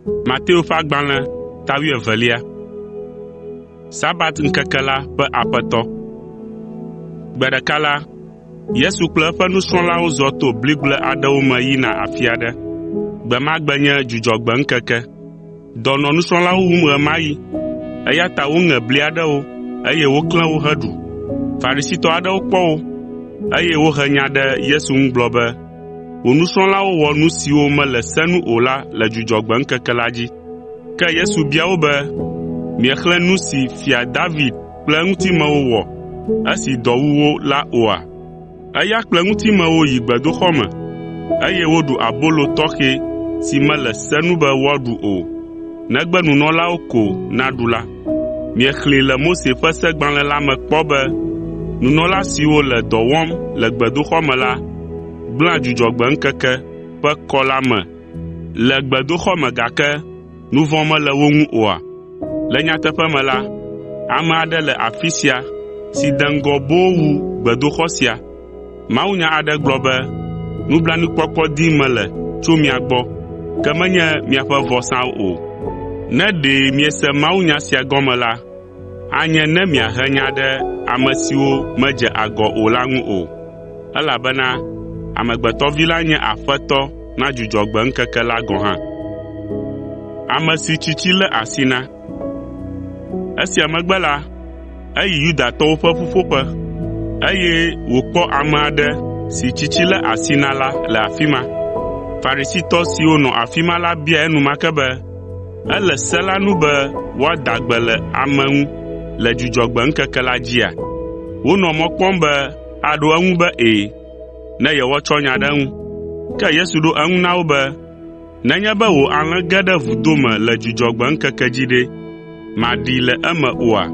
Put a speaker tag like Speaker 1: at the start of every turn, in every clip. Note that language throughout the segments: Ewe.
Speaker 1: Mateo ƒe agbalẽ ta wuievelia. Gbe ɖeka la, Yesu kple eƒe nusrɔ̃lawo zɔ to bligble aɖewo me yina afi aɖe. Gbe ma gbe nye Dzudzɔgbe ŋkeke. Dɔ nɔ nusrɔ̃lawo wum ɣe ma ɣi, eya ta woŋe bli aɖewo, eye woklẽ wo heɖu. Farisitɔ aɖewo kpɔ wo, eye wohe nya ɖe Yesu ŋu gblɔ be, “Wò nusrɔ̃lawo wɔ nu siwo mele se nu o la le Dzudzɔgbe ŋkeke la dzi.” Ke Yesu bia wo be, “Miexlẽ nu si Fia David kple eŋutimewo wɔ esi dɔ wu wo la oa? Eya kple eŋutimewo yi gbedoxɔ me, eye woɖu abolo tɔxɛ si mele se nu be woaɖu o, negbe nunɔlawo ko naɖu la. Miexlẽe le Mose ƒe Segbalẽ la me kpɔ be nunɔla siwo le dɔ wɔm le gbedoxɔ me la gblẽa Dzudzɔgbe ŋkeke ƒe kɔ la me le gbedoxɔ me gake nu vɔ̃ mele wo ŋu oa? Le nyateƒe me la, ame aɖe le afi sia si de ŋgɔ boo wu gbedoxɔ sia. Mawunya aɖe gblɔ be, ‘Nublanuikpɔkpɔ dim mele tso mia gbɔ, ke menye miaƒe vɔsawo o.’ Ne ɖe miese mawunya sia gɔme la, anye ne miahe nya ɖe ame siwo medze agɔ o la ŋu o, elabena Amegbetɔ Vi la nye Aƒetɔ na Dzudzɔgbe ŋkeke la gɔ̃ hã. Esia megbe la, eyi Yudatɔwo ƒe ƒuƒoƒe, eye wòkpɔ ame aɖe si tsitsi lé asi na la le afi ma. Farisitɔ siwo nɔ afi ma la biae enumake be, “Ele se la nu be woada gbe le ame ŋu le Dzudzɔgbe ŋkeke la dzia?” Wonɔ mɔ kpɔm be aɖo eŋu be “Ɛ̃” ne yewoatsɔ nya ɖe eŋu. Ke Yesu ɖo eŋu na wo be, “Nenye be wò alẽ ge ɖe vudo me le Dzudzɔgbe ŋkeke dzi ɖe, màɖee le eme oa?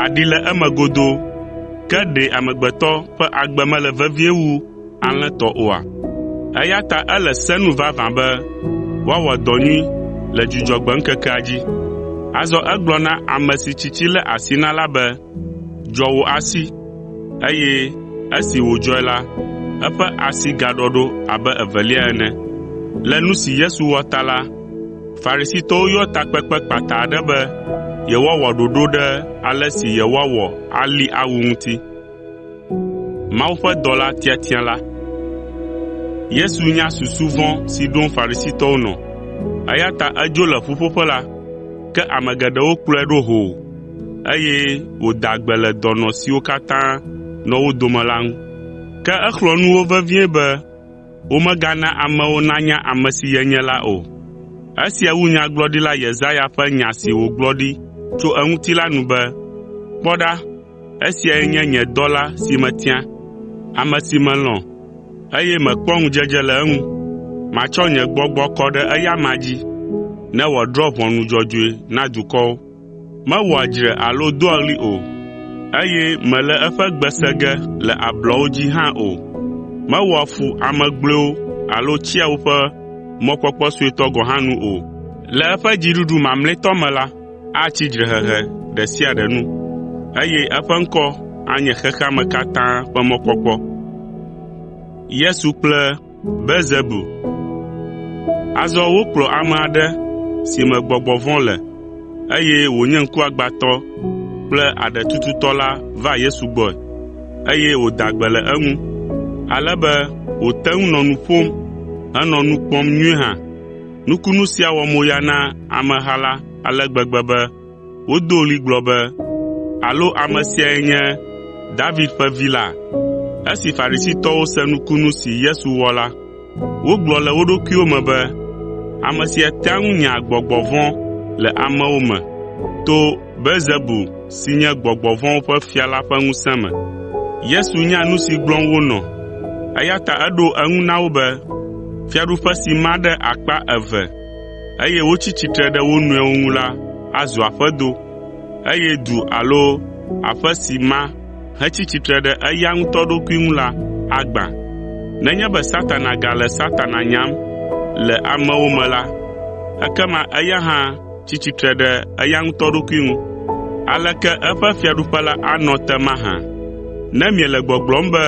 Speaker 1: Àɖee le eme godoo. Ke ɖe amegbetɔ ƒe agbe mele vevie wu alẽ tɔ oa? Eya ta ele se nu vavã be woawɔ dɔ nyui le Dzudzɔgbe ŋkekea dzi.” Azɔ egblɔ na ame si tsitsi lé asi na la be, “Dzɔ wò asi,” eye esi wòdzɔe la, eƒe asi gaɖɔ ɖo abe evelia ene. Le nu si Yesu wɔ ta la, Farisitɔwo yɔ takpekpe kpata aɖe be yewoawɔ ɖoɖo ɖe ale si yewoawɔ alée awu ŋuti. Yesu nya susu vɔ̃ si ɖom Farisitɔwo nɔ, eya ta edzo le ƒuƒoƒe la, ke ame geɖewo kplɔe ɖo hoo, eye wòda gbe le dɔnɔ siwo katã nɔ wo dome la ŋu. Ke exlɔ̃ nu wo vevie be womegana amewo nanya ame si yenye la o. Esia wu Nyagblɔɖila Yesaya ƒe nya si wògblɔ ɖi tso eŋuti la nu be, “Kpɔ ɖa, esiae nye nye dɔla si metia, ame si melɔ̃, eye mekpɔ ŋudzedze le eŋu. Matsɔ nye gbɔgbɔ kɔ ɖe eya amea dzi, ne wòadrɔ̃ ʋɔnu dzɔdzɔe na dukɔwo. Mewɔa dzre alo doa ɣli o, eye mèle eƒe gbe se ge le ablɔwo dzi hã o. Mewɔa fu ame gblɔewo alo tsia woƒe mɔkpɔkpɔ suetɔ gɔ̃ hã nu o. Le eƒe dziɖuɖu mamlɛtɔ me la, atsi dzrehehe ɖe sia ɖe nu, eye eƒe ŋkɔ anye xexea me katã ƒe mɔkpɔkpɔ. Azɔ wokplɔ ame aɖe si me gbɔgbɔ vɔ̃ le, eye wònye ŋkuagbãtɔ kple aɖetututɔ la va Yesu gbɔe, eye wòda gbe le eŋu, ale be wòte ŋu nɔ nu ƒom henɔ nu kpɔm nyuie hã. Nukunu sia wɔ moya na ameha la ale gbegbe be wodo ɣli gblɔ be, “Alo ame siae nye David ƒe Vi la?” Esi Farisitɔwo se nukunu si Yesu wɔ la, wogblɔ le wo ɖokuiwo me be, “Ame sia tea ŋu nyaa gbɔgbɔ vɔ̃ le amewo me to Belzebul si nye gbɔgbɔ vɔ̃wo ƒe fia la ƒe ŋusẽ me.” Yesu nya nu si gblɔm wonɔ, eya ta eɖo eŋu na wo be, “Fiaɖuƒe si ma ɖe akpa eve, eye wotsi tsitre ɖe wo nɔewo ŋu la azu aƒedo, eye du alo aƒe si ma hetsi tsitre ɖe eya ŋutɔ ɖokui ŋu la agbã. Nenye be Satana gale Satana nyam le amewo me la, ekema eya hã tsi tsitre ɖe eya ŋutɔ ɖokui ŋu. Aleke eƒe fiaɖuƒe la anɔ te mahã? Ne miele gbɔgblɔm be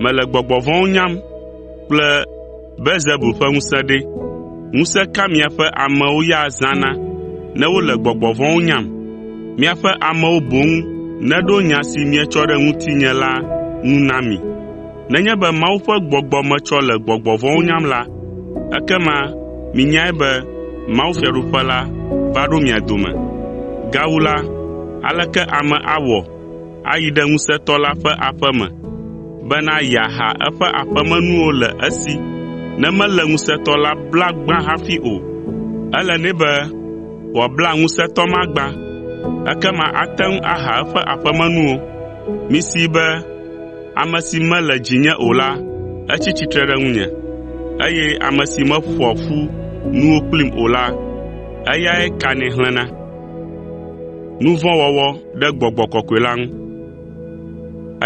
Speaker 1: mele gbɔgbɔ vɔ̃wo nyam kple Belzebul ƒe ŋusẽ ɖe, Ŋusẽ ka miaƒe amewo ya zãna ne wole gbɔgbɔ vɔ̃wo nyam? Miaƒe amewo boŋ neɖo nya si mietsɔ ɖe ŋutinye la ŋu na mi. Nenye be Mawu ƒe Gbɔgbɔ metsɔ le gbɔgbɔ vɔ̃wo nyam la, ekema minyae be mawufiaɖuƒe la va ɖo mia dome. Gawu la, aleke ame awɔ ayi ɖe ŋusẽtɔ la ƒe aƒe me bena yeaha eƒe aƒemenuwo le esi ne melé ŋusẽtɔ la bla gbã hafi o? Ele nɛ be wòabla ŋusẽtɔ ma gbã, ekema ate ŋu aha eƒe aƒemenuwo. Misee be ame si mele dzinye o la, etsi tsitre ɖe ŋunye, eye ame si meƒoa ƒu nuwo kplim o la, eyae kanɛ xlẽna.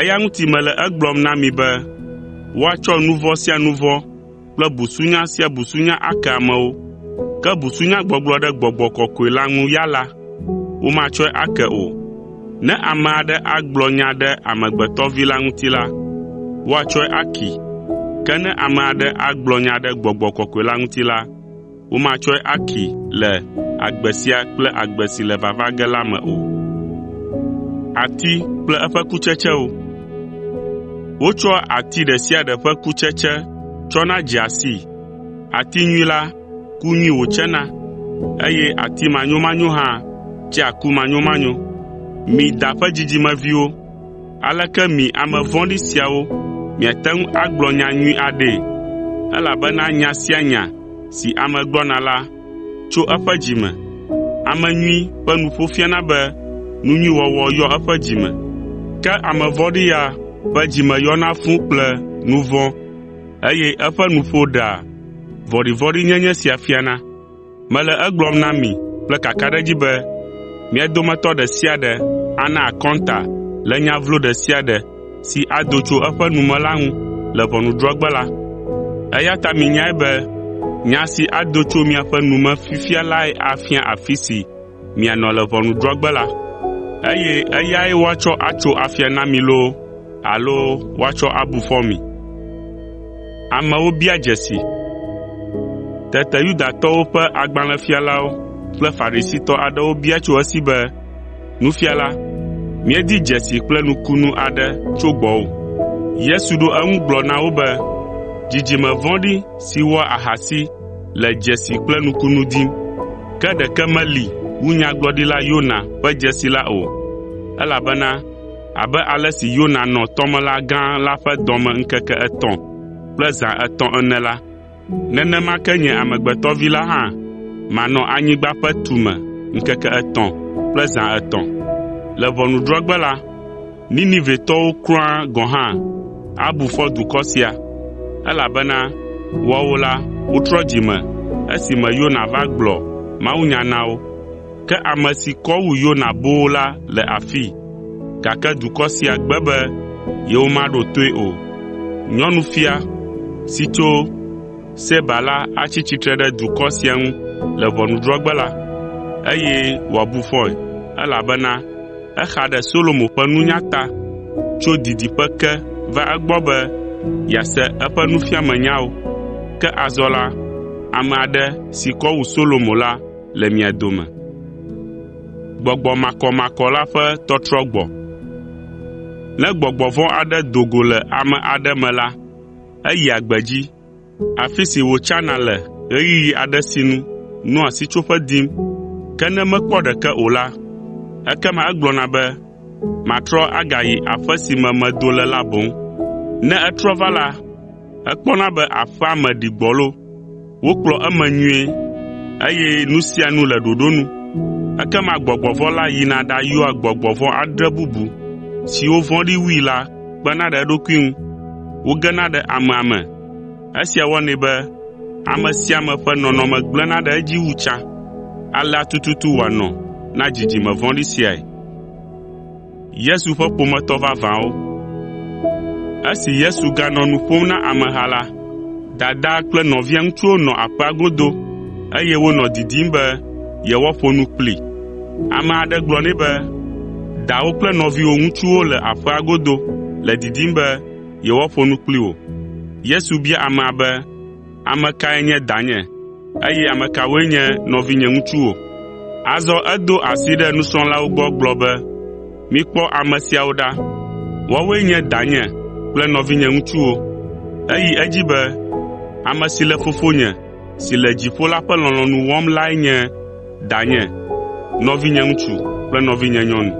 Speaker 1: Eya ŋuti mele egblɔm na mi be woatsɔ nu vɔ̃ sia nu vɔ̃ kple busunya sia busunya ake amewo, ke busunyagbɔgblɔ ɖe Gbɔgbɔ Kɔkɔe la ŋu ya la, womatsɔe ake o. Ne ame aɖe agblɔ nya ɖe Amegbetɔ Vi la ŋuti la, woatsɔe akee, ke ne ame aɖe agblɔ nya ɖe Gbɔgbɔ Kɔkɔe la ŋuti la, womatsɔe akee le agbe sia kple agbe si le vava ge la me o. Wotsɔa ati ɖe sia ɖe ƒe kutsetse tsɔna dzea sii. Ati nyui la, ku nyui wòtsena, eye ati manyomanyo hã tsea ku manyomanyo. Mi da ƒe dzidzimeviwo, aleke mi ame vɔ̃ɖi siawo miate ŋu agblɔ nya nyui aɖee? Elabena nya sia nya si ame gblɔna la tso eƒe dzi me. Ame nyui ƒe nuƒo fiana be nu nyui wɔwɔ yɔ eƒe dzi me, ke ame vɔ̃ɖi ya ƒe dzi me yɔna fũu kple nu vɔ̃, eye eƒe nuƒo ɖea vɔ̃ɖivɔ̃ɖinyenye sia fiana. Mele egblɔm na mi kple kakaɖedzi be mia dometɔ ɖe sia ɖe ana akɔnta le nya vlo ɖe sia ɖe si ado tso eƒe nu me la ŋu le ʋɔnudrɔ̃gbe la. Eya ta minyae be nya si ado tso miaƒe nu me fifia lae afia afi si mianɔ le ʋɔnudrɔ̃gbe la, eye eyae woatsɔ atso afia na mi loo alo woatsɔ abu fɔ mi. Tete Yudatɔwo ƒe agbalẽfialawo kple Farisitɔ aɖewo bia tso esi be, “Nufiala, míedi dzesi kple nukunu aɖe tso gbɔwò.” Yesu ɖo eŋu gblɔ na wo be, “Dzidzime vɔ̃ɖi si wɔa ahasi le dzesi kple nukunu dim, ke ɖeke meli wu Nyagblɔɖila Yona ƒe dzesi la o, elabena abe ale si Yona nɔ tɔmelã gã la ƒe dɔ me ŋkeke etɔ̃ kple zã etɔ̃ ene la, nenema ke nye Amegbetɔ Vi la hã manɔ anyigba ƒe tume ŋkeke etɔ̃ kple zã etɔ̃. Le ʋɔnudrɔ̃gbe la, Ninivetɔwo kura gɔ̃ hã abu fɔ dukɔ sia, elabena woawo la, wotrɔ dzi me esime Yona va gblɔ mawunya na wo. Ke ame si kɔ wu Yona boo la le afii, gake dukɔ sia gbe be yewomaɖo toe o. Nyɔnufia si tso Seba la atsi tsitre ɖe dukɔ sia ŋu le ʋɔnudrɔ̃gbe la, eye wòabu fɔe, elabena exa ɖe Solomo ƒe nunya ta tso didiƒe ke va egbɔ be yease eƒe nufiamenyawo. Ke azɔ la, ame aɖe si kɔ wu Solomo la le mia dome. Ne gbɔgbɔ vɔ̃ aɖe do go le ame aɖe me la, eyia gbedzi, afi si wòtsana le ɣeyiɣi aɖe sinu nɔa sitsoƒe dim, ke ne mekpɔ ɖeke o la, ekema egblɔna be, ‘Matrɔ agayi aƒe si me medo le la boŋ.’ Ne etrɔ va la, ekpɔna be aƒea me ɖi gbɔlo, wokplɔ eme nyuie, eye nu sia nu le ɖoɖo nu. Ekema gbɔgbɔ vɔ̃ la yina ɖayɔa gbɔgbɔ vɔ̃ adre bubu siwo vɔ̃ɖi wui la kpena ɖe eɖokui ŋu, wogena ɖe amea me. Esia wɔnɛ be ame sia ame ƒe nɔnɔme gblẽna ɖe edzi wu tsã. Alea tututu wòanɔ na dzidzime vɔ̃ɖi siae.” Esi Yesu ganɔ nu ƒom na ameha la, dadaa kple nɔvia ŋutsuwo nɔ aƒea godo, eye wonɔ didim be yewoaƒo nu kplii. Ame aɖe gblɔ nɛ be, “Dawò kple nɔviwò ŋutsuwo le aƒea godo le didim be yewoaƒo nu kpli wò.” Yesu bia amea be, “Ame kae nye danye?” Eye ame kawoe nye nɔvinye ŋutsuwo?” Azɔ edo asi ɖe nusrɔ̃lawo gbɔ gblɔ be, “Mikpɔ ame siawo ɖa, woawoe nye danye kple nɔvinye ŋutsuwo.” Eyi edzi be, “Ame si le Fofonye si le dziƒo la ƒe lɔlɔ̃nu wɔm lae nye danye, nɔvinye ŋutsu kple nɔvinye nyɔnu.”